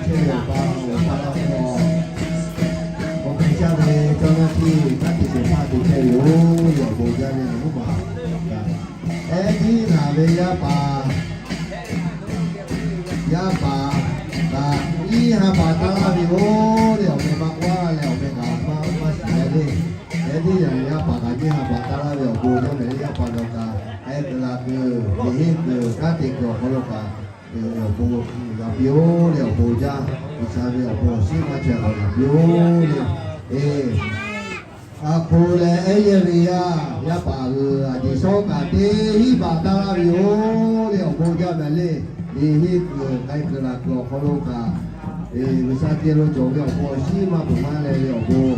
Chehˇ ve awˬ pa, awˬ pa laˇ k'o, k'awꞈ hpehꞈ caˇ ve chaw na chi kanˉ te shehˍ hpaˇ te chehˇ ve yoˬ. Awˬ bon jaˇ ve awˬ huˉ ma, ehˉ tiˉ naˬ ve yaˇ paˍ, yaˇ paˍ kaꞈ nyiˇ ha baꞈ taˇ laˇ ve yoˬ le. Awˬ meh maˇ k'oˆ leh awˬ meh kaꞈ maˇ maˇ shiˍ leh le. Ehˉ tiˉ yaˇ paˍ kaꞈ nyiˇ ha baꞈ taˇ laˇ ve awˬ bon jaˇ mehˍ le. Yaˇ paˍ nawˬ kaꞈ k'ai kuiˬ la kuiˬ, liꞈ henˇ kuiˬ, kanˉ te kuiˬ awˬ hk'aw lo kaꞈ awˬ bon g'a piˇ-oˬ le. Awˬ bon jaˇ, G'uiˬsha ve awˬ bon awˬ shinˉ maˇ chaweh k'awꞈ la piˇ-oˬ le. Eˬ, a hk'o leh ehˉ yehˇ ve yaˇ, yaˇ paˍ g'uiˬ Aˍdiˍsawˉ kaꞈ teˇ hinˉ baꞈ taˇ laˇ ve yoˬ le. Awˬ bon jaˇ mehˍ le. Liꞈ henˇ kuiˬ, k'ai kuiˬ la kuiˬ awˬ hk'aw lo kaꞈ, G'uiˬsha geh lo cawˬ ve awˬ bon awˬ shinˉ maˇ peuˬ maˇ leh ve awˬ bon,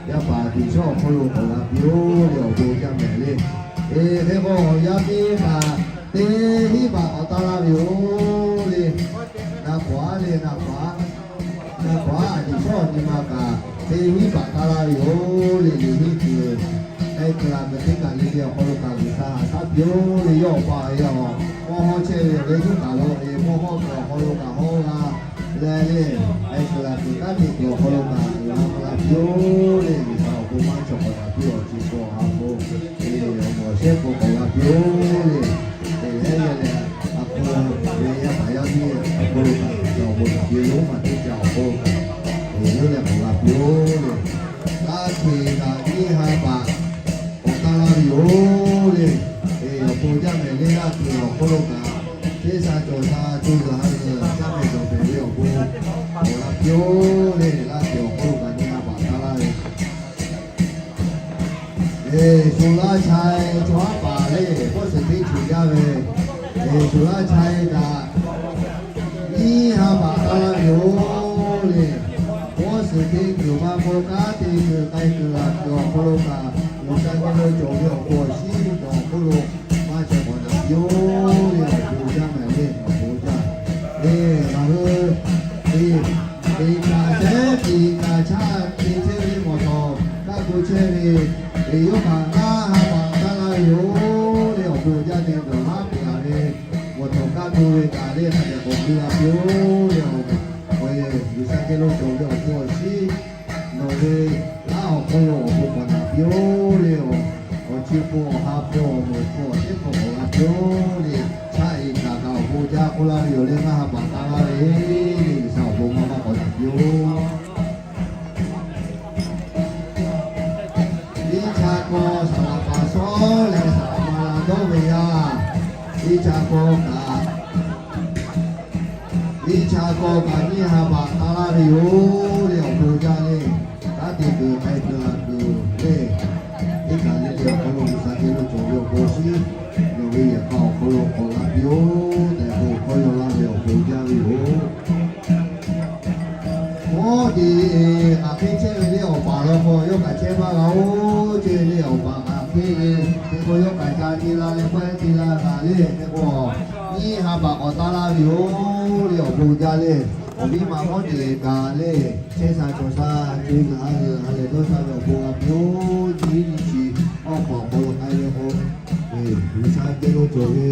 yaˇ paˍ Aˍdiˍsawˉ awˬ hk'aw lo k'awꞈ la piˇ-oˬ le. Awˬ bon jaˇ mehˍ le. Eˬ, hk'e k'o yaˇ miˇ kaꞈ teˇ hinˉ baꞈ k'awꞈ taˇ laˇ ve yoˬ le. Na hpaw-aˉ le, na hpaw-aˉ, na hpaw-aˉ Aˍdiˍsawˉ nyi ma kaꞈ teˇ hinˉ baꞈ taˇ laˇ ve yoˬ le. Liꞈ henˇ kuiˬ, k'ai kuiˬ la kuiˬ teˇ kaˬ le le awˬ hk'aw lo kaꞈ G'uiˬsha haꞈ shaˉ piˇ-oˬ le. Yawˇ awˬ pa ve awˬ mawˇ hawˇ chehˇ ve awˬ leh yawˇ kaꞈ lo eˬ mawˇ hawˇ kuiˬ awˬ hk'aw lo kaꞈ hawˇ g'a leh le, k'ai kuiˬ la kuiˬ kanˉ te kuiˬ awˬ hk'aw lo kaꞈ uiˍ la ma la piˇ-oˬ le. G'uiˬsha awˬ bon maˇ chaweh k'awꞈ la piˇ, awˬ ceˬ k'o awˬ ha k'o, eˬ, awˬ mawˬ shehˉ k'o k'awꞈ la piˇ-oˬ le. Eˬ, ehˉ yehˇ leh a hk'o ve yaˇ paˍ yaˇ miˇ awˬ hk'aw lo kaꞈ G'uiˬsha awˬ bon naꞈ piˇ-oˬ, maˇ teˇ ca awˬ hk'aw lo kaꞈ, eˬ, yawˇ leh k'awꞈ la piˇ-oˬ le. Laˇ hkeꞈ kaꞈ nyiˇ ha baꞈ k'awꞈ taˇ laˇ ve yoˬ le. Eˬ, awˬ bon jaˇ mehˍ le. Laˇ hkeꞈ awˬ hk'aw lo kaꞈ teˇ sha cawˬ sha co zuhˬ ha zuhˬ caˇ mehˍ cawˬ mehˍ ve awˬ bon k'awꞈ la piˇ-oˬ le. Laˇ hkeꞈ awˬ hk'aw lo kaꞈ nyiˇ ha baꞈ taˇ laˇ ve Eˬ, sho laˇ chaiˇ chaw haˉ paˍ le, Pawˇ suhˍ teˇ ceuˬ jaˇ ve, eˬ, sho laˇ chaiˇ kaꞈ nyiˇ ha baꞈ taˇ laˇ ve yoˬ le. Pawˇ suhˍ teˇ ceuˬ maˇ k'oˆ, kanˉ te kuiˬ k'ai kuiˬ laˬ kuiˬ awˬ hk'aw lo kaꞈ, G'uiˬsha geh lo cawˬ ve awˬ bon awˬ shinˉ ve awˬ hk'aw lo maˇ chaweh k'awꞈ naꞈ piˇ-oˬ le. Awˬ bon jaˇ mehˍ le. Awˬ bon jaˇ. Eˬ, ngaˬ hui eˬ, teꞈ kaꞈ shehˉ teꞈ kaꞈ chaˇ te chehˇ ve mawˬ tawˍ kaˇ gu chehˇ ve, eˬ, yawˇ kaꞈ ngaˇ ha baꞈ taˇ laˇ ve yoˬ le. Awˬ bon jaˇ te dawˬ laˇ peuˬ-a ve, mawˬ tawˍ kaˇ gu ve kaꞈ le, hk'a dehꞈ k'awꞈ gu la piˇ-oˬ le. Awˬ, G'uiˬsha geh lo cawˬ ve awˬ bon awˬ shinˉ nawˬ ve laˇ awˬ hk'aw lo awˬ bon k'awꞈ naꞈ piˇ-oˬ le. Awˬ, awˬ chi hpu awˬ ha hpu awˬ mawˬ hpu awˬ teˇ hpu k'awꞈ la piˇ-oˬ le. Chaˇ eˍ kaꞈ kaꞈ awˬ bon jaˇ k'oˆ laˇ ve yoˬ le. Ngaˇ ha baꞈ taˇ laˇ ve le. G'uiˬsha awˬ bon maˇ maˇ k'awꞈ naꞈ piˇ-oˬ. Iˉ cha k'aw saˍ laˍ paˍ shawˉ leh saˍ laˍ ma la dawˇ ve yaˇ, iˉ cha k'aw kaꞈ, iˉ cha k'aw kaꞈ nyiˇ ha baꞈ taˇ laˇ ve yoˬ le. Awˬ bon jaˇ le. Kanˉ te kuiˬ k'ai kuiˬ laˬ kuiˬ le, teˇ kaˬ le le awˬ hk'aw lo G'uiˬsha geh lo cawˬ ve awˬ bon awˬ shinˉ, nawˬ ve yehˬ k'a awˬ hk'aw lo k'awꞈ la piˇ-oˬ tehꞈ, bon hkawˇ yaw laˇ ve awˬ bon jaˇ ve yoˬ. Mawˇ teꞈ kaꞈ hk'e chehˇ ve le, awˬ paˍ law k'o yawˇ kaꞈ chehˇ maˇ g'a-oˬ ce le. Awˬ paˍ kaꞈ hk'e ve, hk'e k'o yawˇ kaꞈ ca te la leh pawehˇ te la kaꞈ le, hk'e k'o nyiˇ ha baꞈ k'awꞈ taˇ laˇ ve yoˬ le. Awˬ bon jaˇ le. Awˬ viˉ ma mawˇ teꞈ kaꞈ le, chehˇ sha cawˬ sha, co zuhˬ ha zuhˬ ha lehˬ dawˇ sha ve awˬ bon g'a piˇ-oˬ. Nyiˇ nyi chi awˬ hk'aw awˬ hk'aw lo k'ai ve k'o, G'uiˬsha geh lo cawˬ ve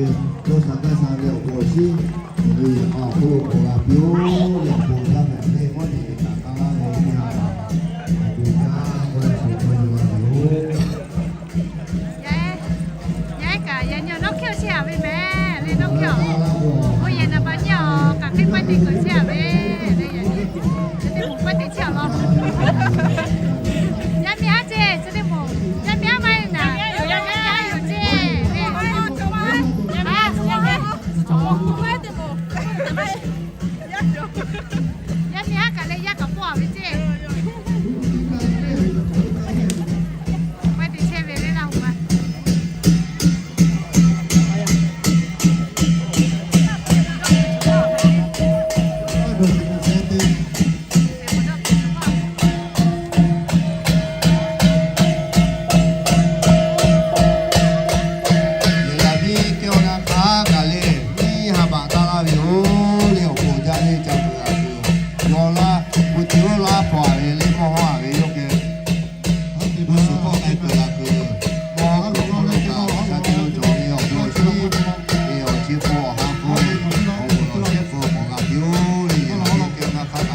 dawˇ sha gaˇ sha ve awˬ bon awˬ shinˉ, awˬ bon yehˬ k'a awˬ hk'aw lo k'awꞈ g'a piˇ-oˬ ve awˬ bon jaˇ mehˍ le. Mawˇ teꞈ kaꞈ taˇ laˇ ve nyiˇ ha baꞈ, awˬ bon jaˇ k'oˆ leh chi hkawˇ yaw laˇ ve yoˬ. Yaˇ ehˉ kaꞈ yaꞈ nyi nawˉ hkehˇ-oˬ chehˇ-a ve mehˍ le, nawˉ hkehˇ-oˬ. Bon yehˬ naˍ baꞈ nyi-a kaꞈ hk'e pawehˇ te kuiˬ chehˇ-a ve le. Yaˇ miˇ haˉ ce, yaˇ miˇ haˉ maˇ heˆ naˍ, yaˇ miˇ haˉ yoˬ ce le. Yaˇ miˇ haˉ kaꞈ leh yaˇ kaꞈ pawˆ-a ve ce. Pawehˇ te chehˇ ve le Laˇ huˍ ma. Yaꞈ nyi kehˬ awˬ na hk'aˬ kaꞈ le, nyiˇ ha baꞈ taˇ laˇ ve yoˬ le. Awˬ bon jaˇ le. Ca peuˬ a peuˬ, yaw laˇ, gu te oˇ laˇ hpaw-a ve le, mawˇ hawˇ-a ve yawˇ kehˬ G'uˇ suhˍ hkawˇ k'ai kuiˬ laˬ kuiˬ, mawˇ hawˇ kuiˬ hk'aw lo kaꞈ G'uiˬsha geh lo cawˬ ve awˬ bon awˬ shinˉ, awˬ chi hpu awˬ ha hpu, awˬ bon awˬ shinˉ hpu k'awꞈ g'a piˇ-oˬ le. Yaꞈ nyi kehˬ awˬ na hk'aˬ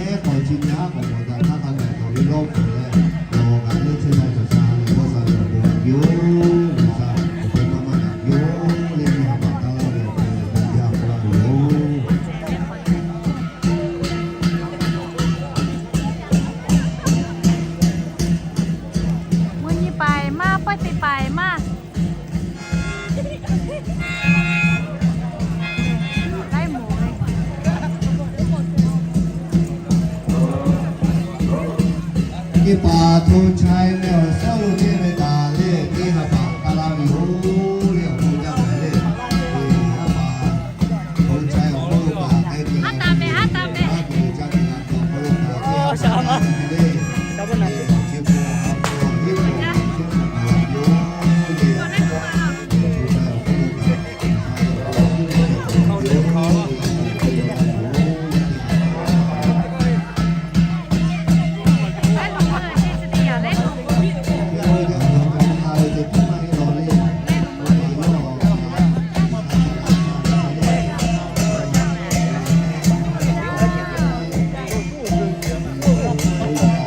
Ehˉ k'awꞈ chi nyi haˉ k'awꞈ mawˬ daꞈ htaˇ hk'a gaˬ k'awꞈ ve lawˇ pfuhˍ leh, nawˬ kaꞈ leh chehˇ sha cawˬ sha leh g'awˇ sha ve awˬ bon g'a piˇ-oˬ. G'uiˬ sha awˬ hk'aw maˇ maˇ g'a piˇ-oˬ. Leh nyi ha baꞈ taˇ laˇ ve awˬ bon leh bon jaˇ k'oˆ laˇ ve yoˬ. Mvuhˇ nyi paiˍ maˇ, pawehˇ te paiˍ maˇ. Laiˉ moˍ ve. Nyi paˍ hto chai meh awˬ suhˉ lo chehˇ ve taˍ leh, nyi ha paˍ taˇ laˇ ve yoˬ. Leh awˬ bon jaˇ ve leh, nyi ha paˍ hto chai awˬ hk'aw lo kaꞈ k'ai tuˬ, haˉ taˍ meh, haˉ taˍ meh, haˉ tuˬ ve caˇ tuˬ g'a tuˬ awˬ hk'aw lo kaꞈ, nyi ha paˍ taˇ laˇ ve leh, nyi awˬ chi hpu awˬ ha hpu awˬ heˆ hpu awˬ ha hpu teˇ hpaˍ taˍ laˇ ve yoˬ. Nyi ha paˍ hto chai awˬ hk'aw lo kaꞈ,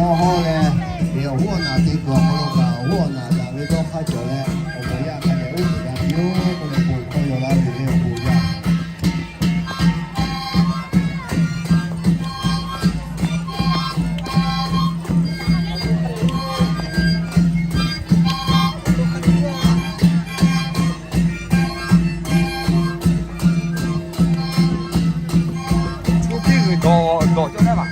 Mawˇ hawˇ leh, awˬ hoˉ awˬ naˍ te kuˬ awˬ hk'aw lo kaꞈ, awˬ hoˉ awˬ naˍ daꞈ ve dawˇ hk'aˇ cawˬ leh, awˬ moˍ yaˇ hk'a dehꞈ oˉ k'oˍ g'a piˇ-oˆ k'oˆ leh, bon hkawˇ yaw laˇ ve le awˬ bon yaˇ. Oˇ teˇ g'uiˬ dawˬ dawˬ cawˇ naˉ maˬ.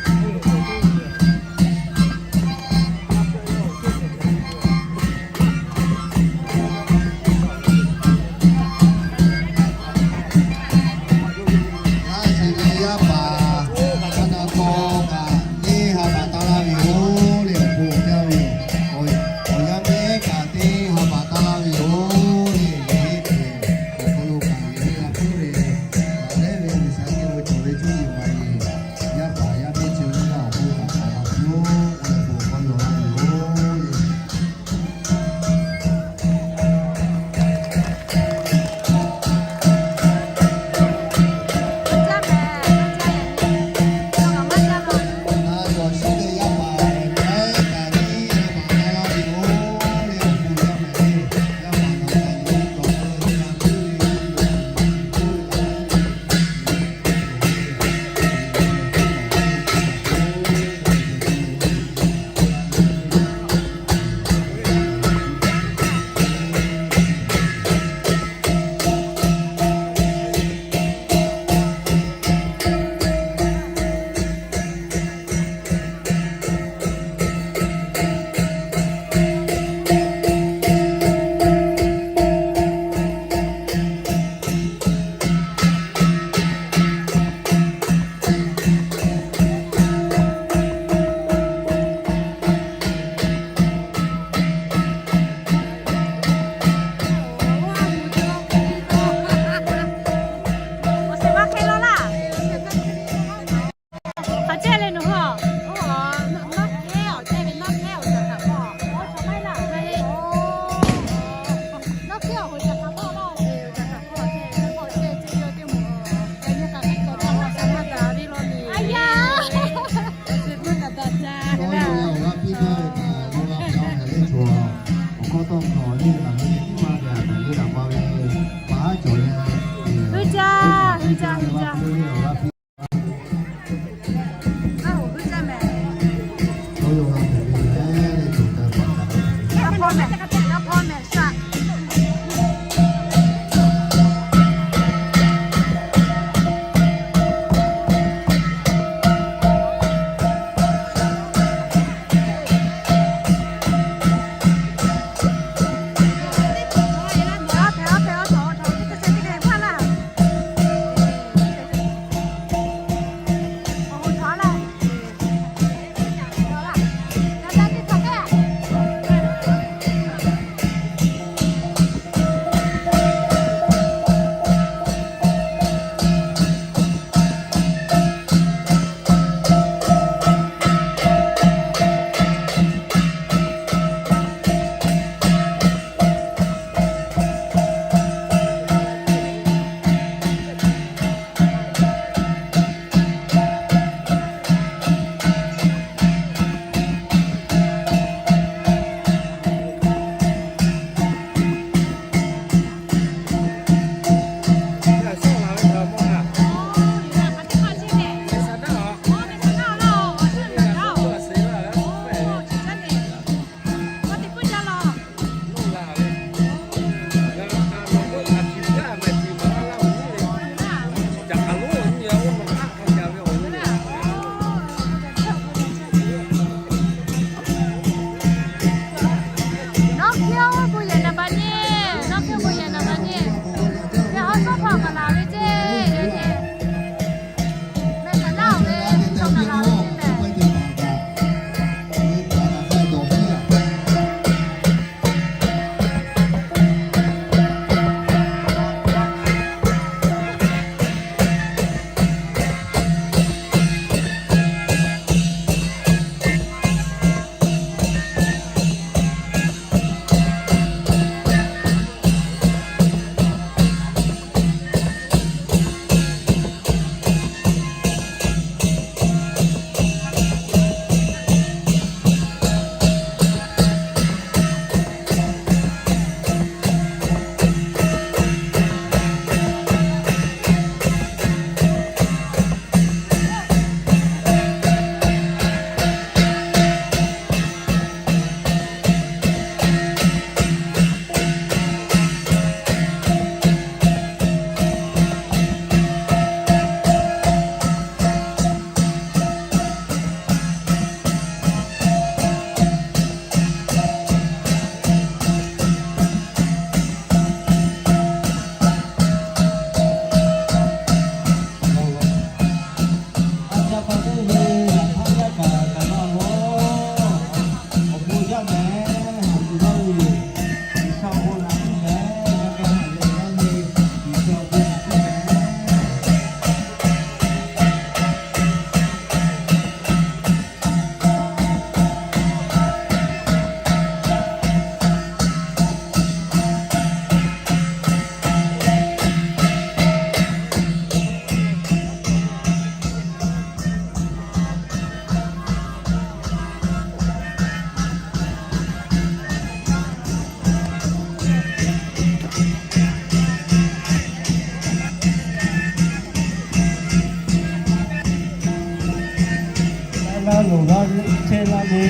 Taˇ loˍ laˇ chehˇ laˇ ve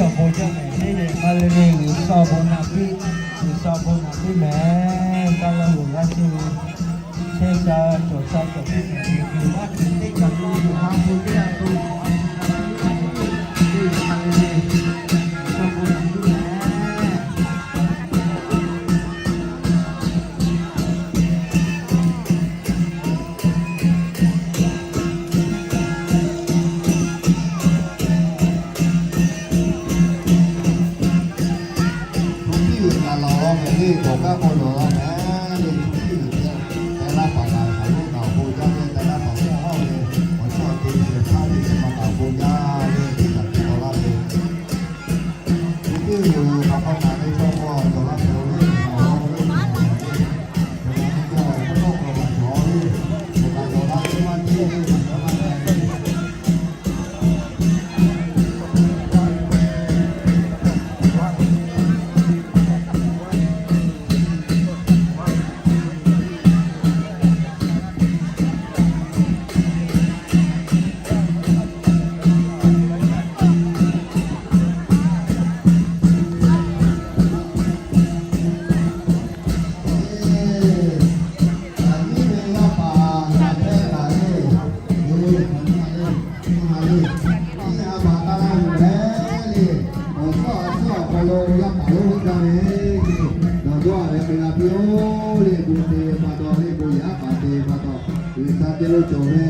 awˬ bon jaˇ mehˍ. Teˇ leh maˇ le le G'uiˬsha awˬ bon naꞈ piˇ, G'uiˬsha awˬ bon naꞈ piˇ mehˍ. Taˇ laˇ loˍ laˇ chehˇ ve chehˇ sha cawˬ sha cawˬ piˇ mehˍ. G'uiˬsha teˇ kaˬ lo yoˬ ha hpu teˇ ha hpu, teˇ ha le le, G'uiˬsha awˬ bon naꞈ piˇ mehˍ. Hpu tiˉ uiˍ kaꞈ laˬ law mehˍ le, kawˬ kaˉ k'aw laˬ law mehˍ le. Hpu tiˉ uiˍ te laˇ paˍ kaꞈ shaˍ lonˉ kaꞈ awˬ bon jaˇ ve, te laˇ paˍ k'oˆ hawˉ ve, awˬ chawˇ te shehˍ hpaˇ ve te ma kaꞈ awˬ bon jaˇ ve, teˇ kaꞈ te k'aw laˇ ve. Hpu tiˉ uiˍ kaꞈ hk'aw taˍ ve chaw k'aw cawˬ la ve le, awˬ lawn ve le, awˬ lawn ve le, awˬ lawn ve le, awˬ lawn ve le. Awˬ suhˉ awˬ suhˉ awˬ hk'aw lo yaˇ paˍ lonˉ gaˇ ve, nawˬ dawˇ ve hk'e g'a piˇ-oˬ le. Bon te pa taw le, bon yaˇ paˍ te pa taw, G'uiˬsha te lo cawˬ ve,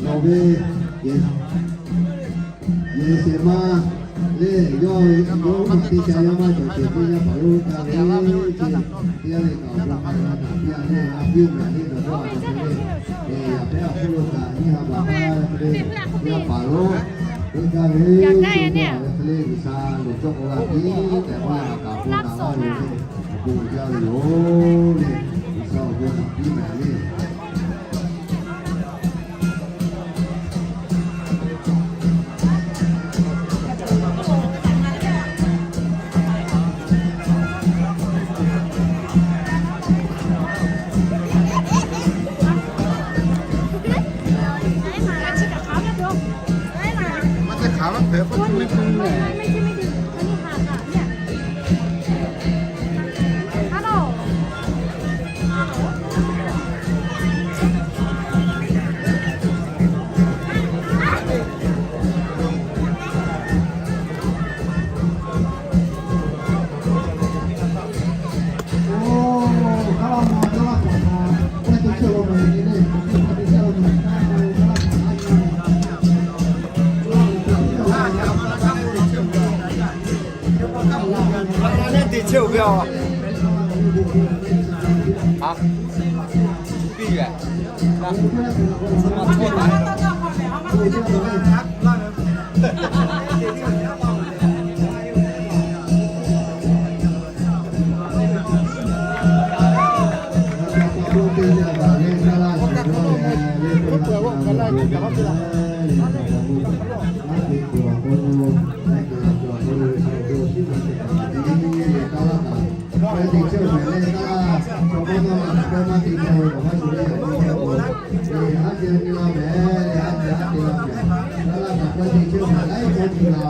lawˬ ve, yehˬ shehˍ ma le, yawˇ ve yawˇ uˉ maˬ teˇ ca yaˇ maˇ cawˬ ceuˬ teˇ yaˇ paˍ lonˉ gaˇ ve, ce teˇ g'aˇ le kaꞈ awˬ bon hk'a g'a taˍ piˇ-a le, a piˇ-oˬ mehˍ le, nawˬ dawˇ ve hk'e le. Yaꞈ hpehˇ awˬ hk'oˆ lo kaꞈ nyiˇ ha baˬ hk'aˇ hk'e le, yaˇ paˍ lonˉ teˇ gaˇ ve, ce teˇ g'aˇ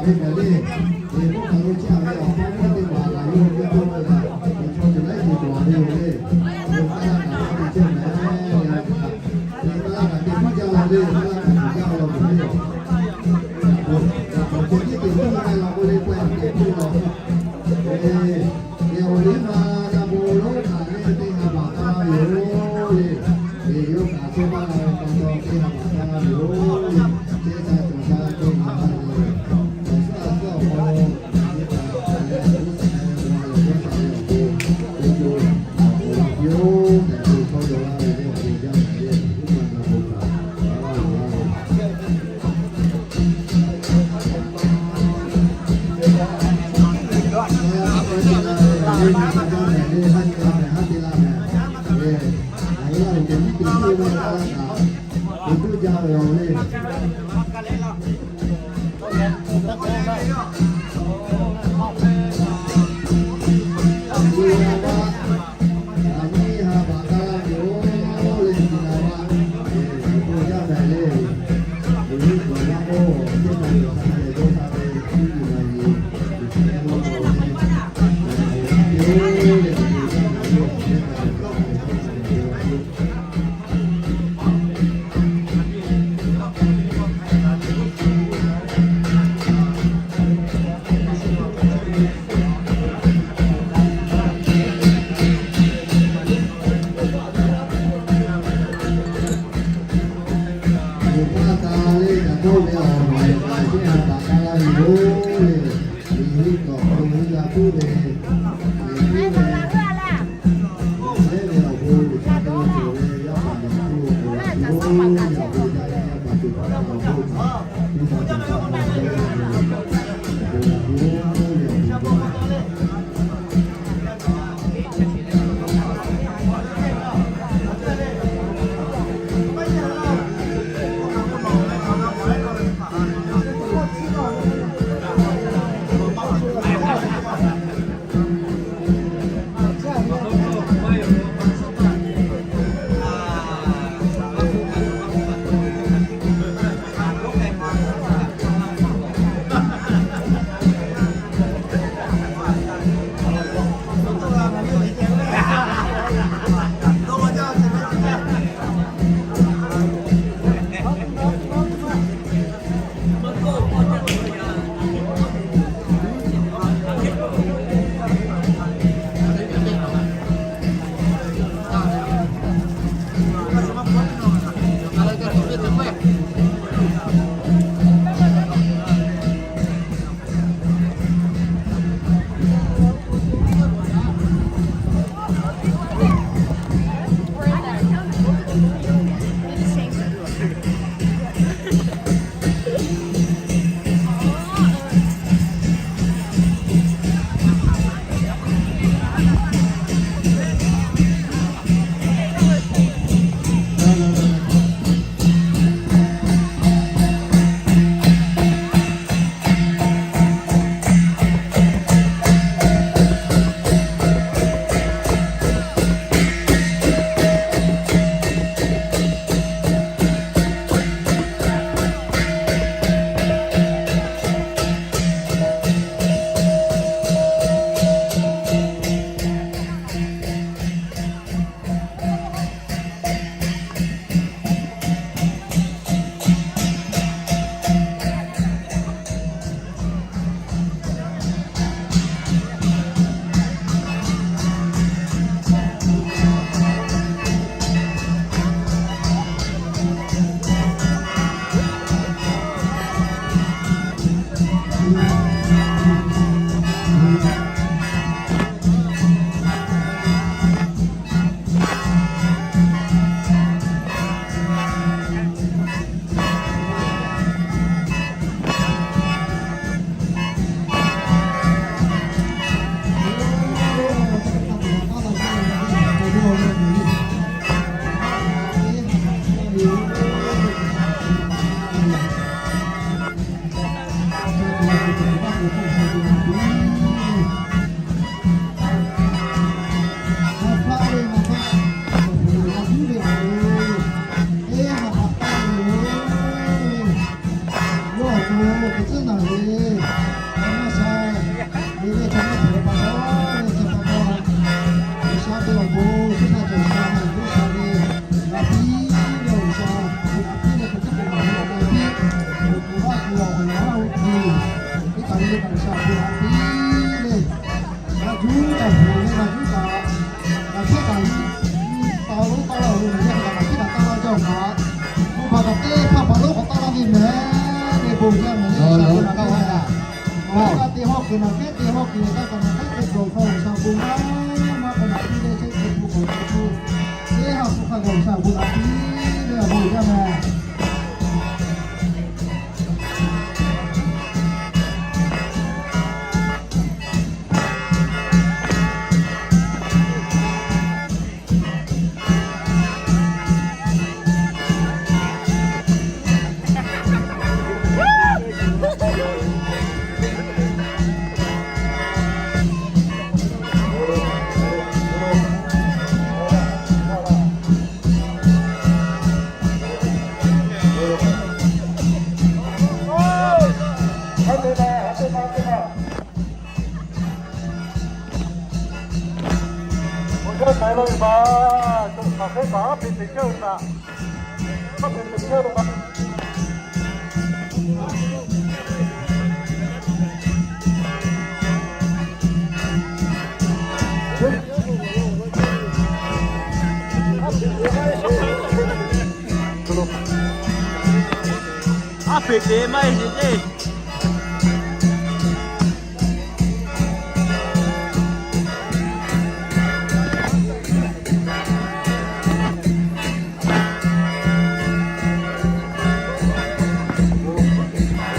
ve hk'e le, G'uiˬsha loˍ cawˇ k'aw g'a piˇ tehꞈ k'oˆ leh, a kaˍ bon naꞈ laˇ ve le, awˬ bon jaˇ ve yoˬ le. G'uiˬsha awˬ bon naꞈ piˇ mehˍ le. K'ai la ve ma, maˬ hk'e maˬ aˉ peꞈ teꞈ chehˇ ve ma, aˉ peꞈ teꞈ chehˇ ve ma. Aˉ peꞈ teꞈ maˇ heˆ sheˍ ceˇ.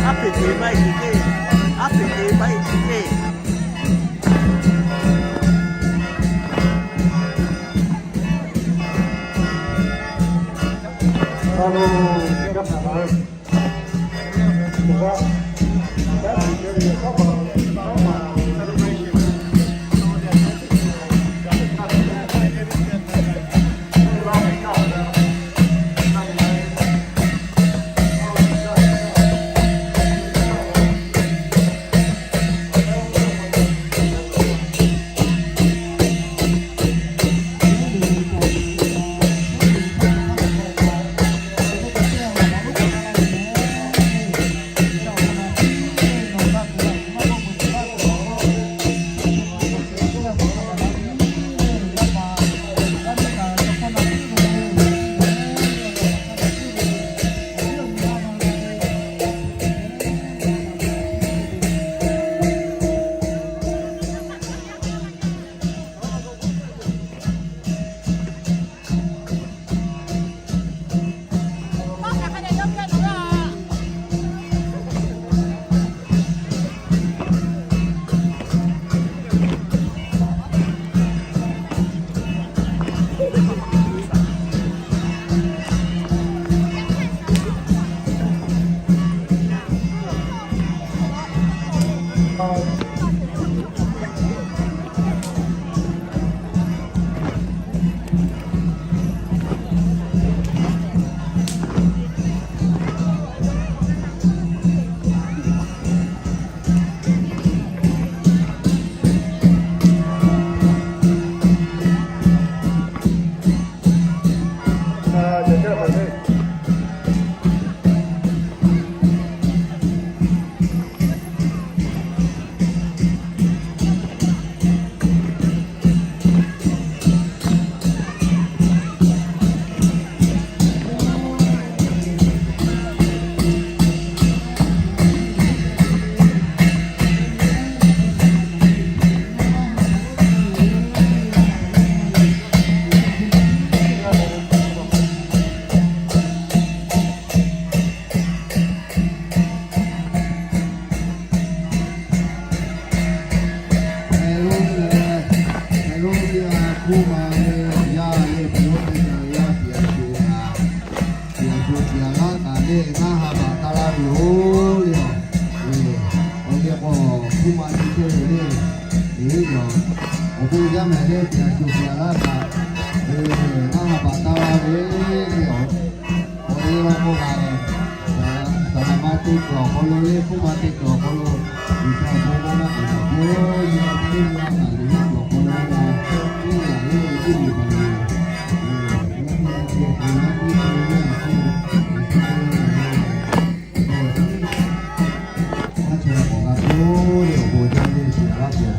Aˉ peꞈ teꞈ maˇ heˆ sheˍ ceˇ. Aˉ peꞈ teꞈ maˇ heˆ sheˍ ceˇ. Hk'e k'oˆ ve, hk'e k'oˆ ve, a hkuˇ ma ve yaˇ le, hk'e k'oˆ ve, yaˇ tiꞈ a shu a, tiꞈ a shu tiꞈ a laˇ kaꞈ le, ngaˇ ha baꞈ taˇ laˇ ve yoˬ le. Awˬ le k'o, hkuˇ ma te chehˇ ve le, le yoˬ. Awˬ bon yaˇ mehˍ le, tiꞈ a shu tiꞈ a laˇ kaꞈ, ngaˇ ha baꞈ taˇ laˇ ve le yoˬ. Awˬ e la k'o, saˍ laꞈ ma te kuiˬ awˬ hk'aw lo le, hkuˇ ma te kuiˬ awˬ hk'aw lo, G'uiˬsha awˬ bon maˇ maˇ k'aꞈ taꞈ te, nyi ma te le, nyi ma kaꞈ le, awˬ hk'aw lo le, teˇ g'aˇ le, teˇ g'aˇ le,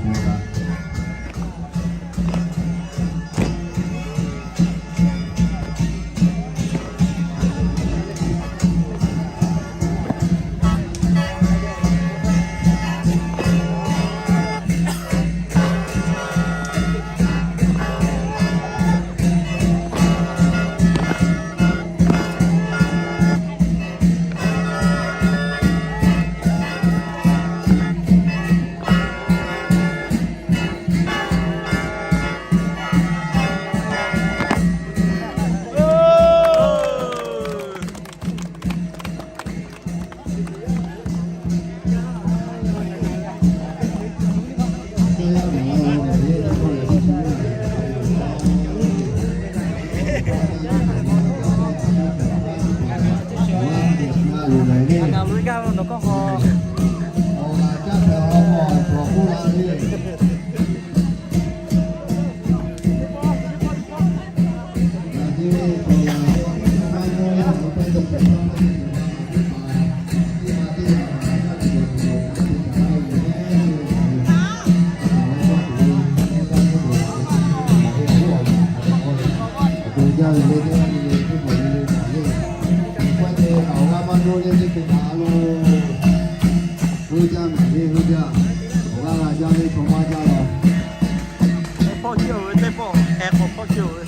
Teˇ pawˆ cawˬ ve, teˇ pawˆ hk'e k'awꞈ pawˆ cawˬ ve.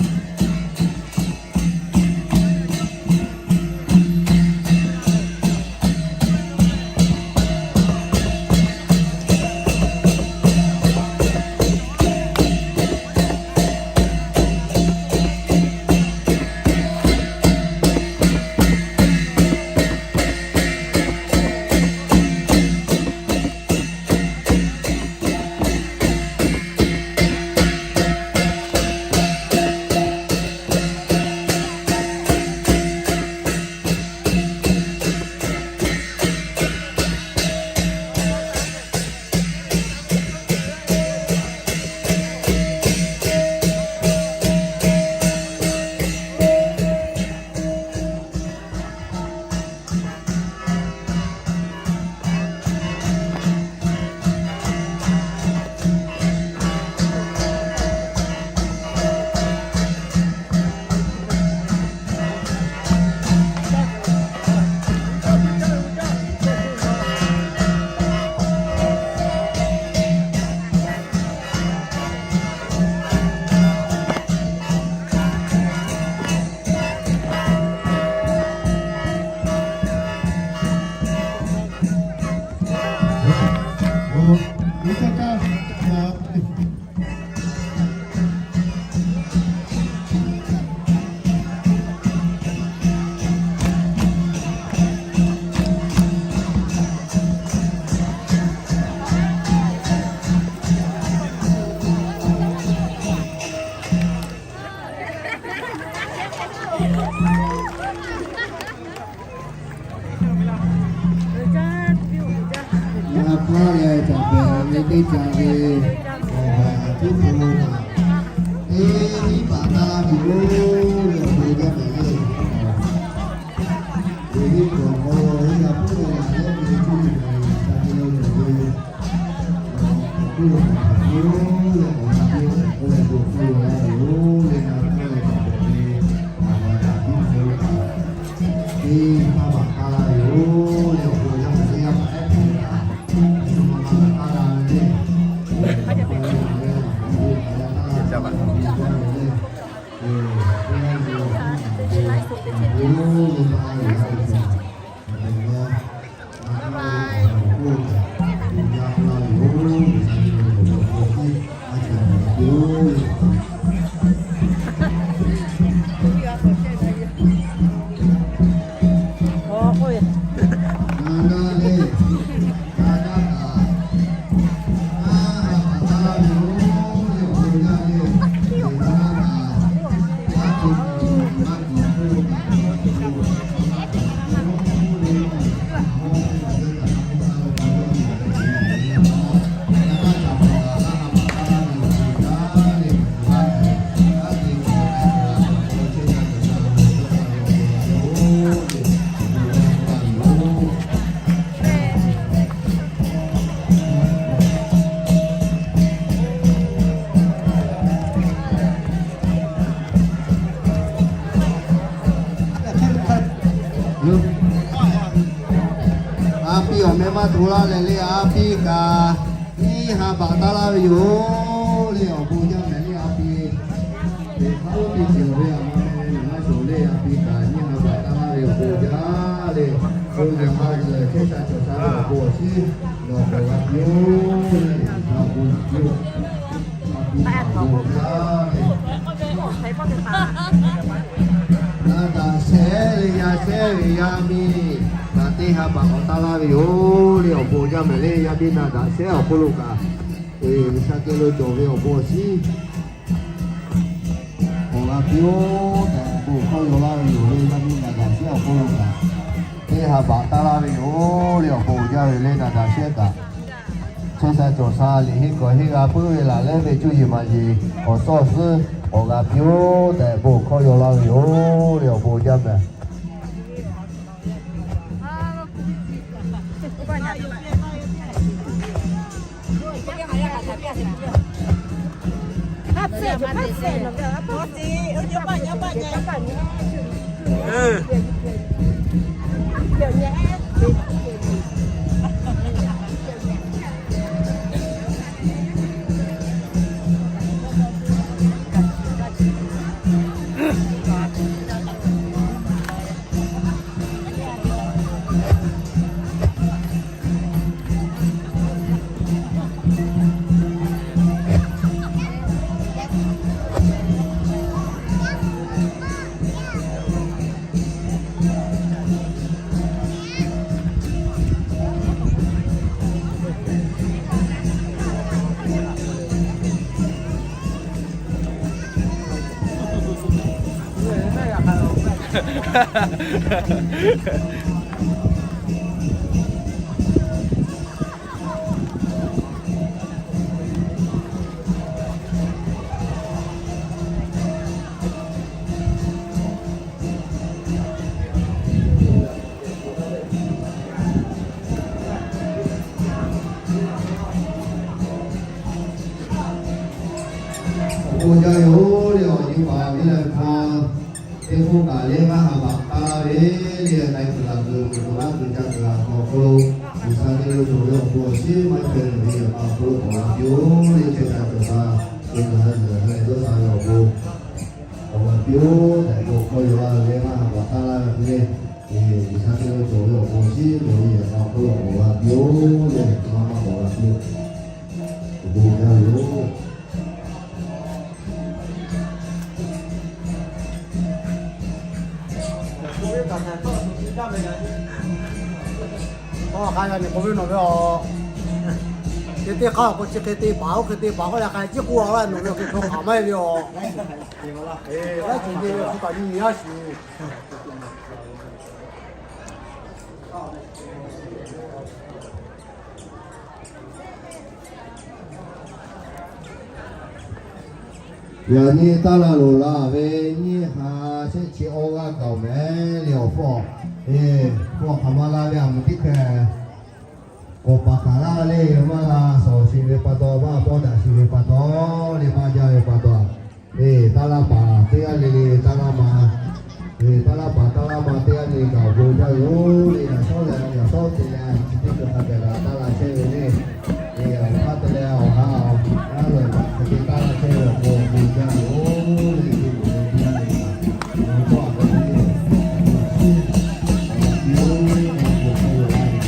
Yaꞈ hk'aˇ lehˬ, caˍ pehˍ ve teˇ ca ve awˬ haiˬ a cuˉ hpu lo kaꞈ, teˇ hiˉ paˍ taˇ laˇ ve yoˬ. Ve awˬ bon jaˇ ve le. Ve teˇ cawˬ hk'aw lo heˆ g'a puiˉ ve laˬ leh ve cuˇ yiˍ ve ca te lo ve, awˬ hk'aw lo kaꞈ hk'aˬ hk'e yoˬ leh awˬ g'a piˇ ve k'oˆ leh bon hk'aw lo laˇ ve yoˬ. Leh na hk'aˇ lehˬ, caˍ pehˍ ve awˬ haiˬ a cuˉ hpu lo kaꞈ, teˇ hiˉ paˍ taˇ laˇ ve yoˬ. Leh awˬ bon jaˇ ve teˇ g'aˇ paˍ ehˉ hpu lo kaꞈ, teˇ hiˉ paˍ taˇ laˇ ve le. A piˇ awˬ meh maˇ hto laˇ leh le, a piˇ kaꞈ nyiˇ ha baꞈ taˇ laˇ ve yoˬ. Le awˬ bon jaˇ mehˍ le, a piˇ. Teˇ hpaˍ oˇ teˇ ceuˬ ve a ma meh le, maˇ cawˬ le, a piˇ kaꞈ nyiˇ ha baꞈ taˇ laˇ ve awˬ bon jaˇ le. Bon jaˇ ha lehˬ, chehˇ sha cawˬ sha ve awˬ bon awˬ shiˉ nawˬ k'awꞈ g'a piˇ-oˬ le, awˬ bon jaˇ piˇ-oˬ. Naˍ daꞈ shehˉ ve yaˇ shehˉ ve yaˇ miˇ kaꞈ teˇ ha baꞈ k'awꞈ taˇ laˇ ve yoˬ. Le awˬ bon jaˇ mehˍ le, yaˇ miˇ naˍ daꞈ shehˉ awˬ hk'oˆ lo kaꞈ, G'uiˬsha geh lo cawˬ ve awˬ bon awˬ shiˉ k'awꞈ g'a piˇ-oˬ tehꞈ, bon hkawˇ yaw laˇ ve yoˬ le. Yaˇ miˇ naˍ daꞈ shehˉ awˬ hk'oˆ lo kaꞈ, teˇ ha baꞈ taˇ laˇ ve yoˬ. Le awˬ bon jaˇ ve le, naˍ daꞈ shehˉ kaꞈ chehˇ sha cawˬ sha liꞈ henˇ k'awꞈ henˇ g'a puiˉ ve laˬ leh ve cuˇ yiˍ maˍ yiˍ awˬ suhˉ awˬ suhˉ k'awꞈ g'a piˇ-oˬ tehꞈ, bon hkawˇ yaw laˇ ve yoˬ. Le awˬ bon jaˇ mehˍ. Awˬ bon jaˇ ve yoˬ le, awˬ nyi paˍ viˉ leh hk'a, teˇ hk'oˆ kaꞈ lehˬ maˇ haꞈ baꞈ taˇ laˇ ve le, na e kuiˬ laˬ kuiˬ kuiˬ to laˇ kuiˬ ca kuiˬ laˬ awˬ hk'aw lo, G'uiˬsha ve lo cawˬ ve awˬ bon awˬ shiˉ maˇ chaweh ve awˬ hk'aw lo k'awꞈ la piˇ-oˬ le, chehˇ sha cawˬ sha, te kaꞈ ha yuˬ ha leh dawˇ sha ve awˬ bon k'awꞈ la piˇ-oˬ tehꞈ k'oˆ k'oˆ yoˬ laˇ ve, lehˬ maˇ haꞈ baꞈ taˇ laˇ ve le. G'uiˬsha ve lo cawˬ ve awˬ bon awˬ shiˉ cawˬ ve awˬ hk'aw lo k'awꞈ la piˇ-oˬ le, maˇ maˇ k'awꞈ la piˇ-oˬ. Awˬ bon jaˇ ve yoˬ. K'o hk'a yaꞈ nyi k'oˆ ve nawˬ ve aˬ, hk'e te k'o chi hk'e te paˍ oˇ hk'e te paˍ k'oˆ yaꞈ hk'a ciˉ k'oˆ a laˇ, nawˬ ve hk'e hk'a maˇ heˆ ve aˬ. Laiˉ ceuˬ ve hk'e kaꞈ nyi nyi a shuˍ. Yaꞈ nyi taˇ laˇ loˍ la ve nyiˇ ha shehˆ chi awˇ g'aˇ gaˬ-oˬ mehˍ le awˬ hpawˇ. Hpawˇ hk'aˬ ma g'a ve aˬ mvuhˇ teˇ hkeh k'awꞈ paˍ hk'aˬ laˇ le, maˇ g'a shawˍ sheˍ ve pa taw, maˇ pawˇ daꞈ sheˍ ve pa taw, le maˇ jaˇ ve pa taw, taˇ laˇ paˍ teˇ g'aˇ le le taˇ laˇ ma, taˇ laˇ paˍ taˇ laˇ ma teˇ g'aˇ le gaˬ awˬ bon jaˇ yoˬ le. Yaꞈ shawˉ leh yaꞈ shawˉ te leh chi teˇ ceuˬ hk'a gaˬ la taˇ laˇ chehˇ ve le. Awˬ hk'aˇ te leh awˬ ha awˬ ha lehˬ hk'a te taˇ laˇ chehˇ ve awˬ bon awˬ bon jaˇ yoˬ le. Teˇ ceuˬ le teˇ g'aˇ le le, awˬ tawˇ a k'o le, awˬ ha awˬ ha yoˬ.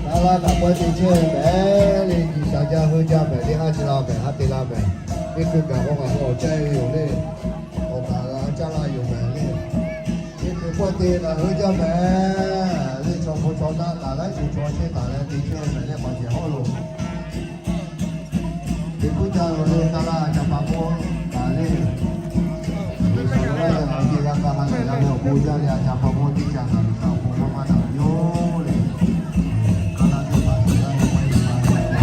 Taˇ laˇ kaꞈ pawehˇ te chehˇ ve mehˍ le, G'uiˬsha jaˇ heuˆ jaˇ mehˍ le, haˉ te laˇ mehˍ, haˉ te laˇ mehˍ. Teˇ hkui gaˬ k'o ngaˬ hui awˬ caˇ ve yoˬ le. Awˬ kaˍ g'a caˇ laˇ yoˬ mehˍ le. Teˇ hkui pawehˇ te ngaˬ heuˆ jaˇ mehˍ le, chaw hpu chaw naˆ kaꞈ laiˉ ceuˬ chaw chehˇ taˍ leh te chehˇ mehˍ le, maˬ cehˬ hawˉ lo. Teˇ hkui ca lo le taˇ laˇ ca pa k'oˆ taˍ le. G'uiˬsha ve laˇ leh ngaˬ hui teˇ g'aˇ kaˇ ha lehˬ la ve awˬ bon jaˇ leh a ca pa k'oˆ teˇ ca ngaˬ hui kaꞈ awˬ bon maˇ maˇ taˍ yoˬ le. Kaˇ laˇ teˇ hpaˍ teˇ g'aˇ le maˇ heˆ la le.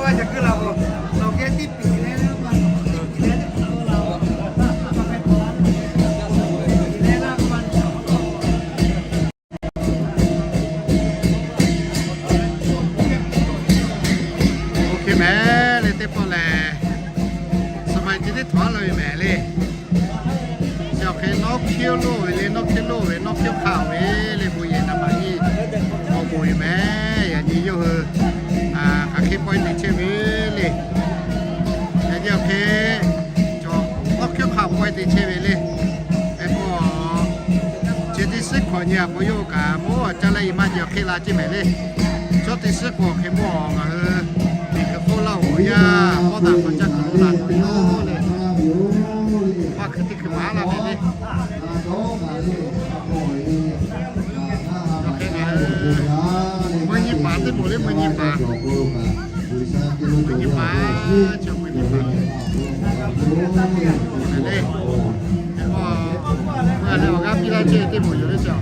Oˇ hk'e mehˍ le, teˇ pawˆ lehˬ, suhˍ ma ce teˇ htawnˍ la ve mehˍ le. Chi awˬ hk'e nawˉ hkiˇ loˇ ve le, nawˉ hkiˇ loˇ ve, nawˉ hkiˇ hk'aˆ ve le, bon yehˬ naˍ baꞈ nyiˇ awˬ bon yoˬ mehˍ. Yaꞈ nyi yawˇ hui hk'aˬ hk'e pawehˇ te chehˇ ve le. Yaꞈ nyi awˬ hk'e nawˉ hkiˇ hk'aˆ pawehˇ te chehˇ ve le. Hk'e k'o, chi teˇ suhˉ hkawꞈ nyi a k'o, yawˇ kaꞈ maˇ caˇ leh i maˇ ce awˬ hk'e la ce mehˍ le. Chaw teˇ suhˉ hkawꞈ hk'e maˇ ngaˬ hui miˬguiˬ hk'oˆ Laˇ huˍ yaˇ pawˆ daꞈ hk'aw caˇ kuiˬ lo la tuˬ yoˬ le. Maˇ hkui teˇ hkui maˍ laˇ ve le. Mvuhˇ nyi paˍ teˇ moˍ le, mvuhˇ nyi paˍ. Mvuhˇ nyi paˍ, chaw mvuhˇ nyi paˍ le. Awˬ g'aˇ piˇ laˇ chehˇ teˇ moˍ yoˬ le chaw.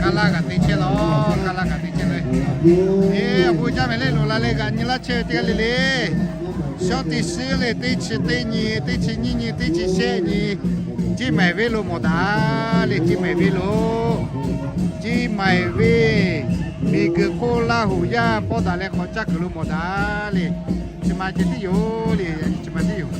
Kaˇ laˇ kaꞈ te chehˇ la, kaˇ laˇ kaꞈ te chehˇ le. Eˬ, awˬ bon jaˇ mehˍ le, loꞈ la leh g'aꞈ nyi laˇ chehˇ ve teˇ g'aˇ le le. Shawˉ teˇ suhˉ le, teˇ chi teˇ nyi, teˇ chi nyiˇ nyi, teˇ chi shehˆ nyi, Ciˇ mehˍ venˇ lo mawˬ daꞈ le, Ciˇ mehˍ venˇ lo. Ciˇ mehˍ venˇ, miˬguiˬ hk'oˆ Laˇ huˍ yaˇ pawˆ daꞈ leh hk'aw caˇ kuiˬ lo mawˬ daꞈ le. Chi ma ce tiˉ yoˬ le, chi ma tiˉ yoˬ.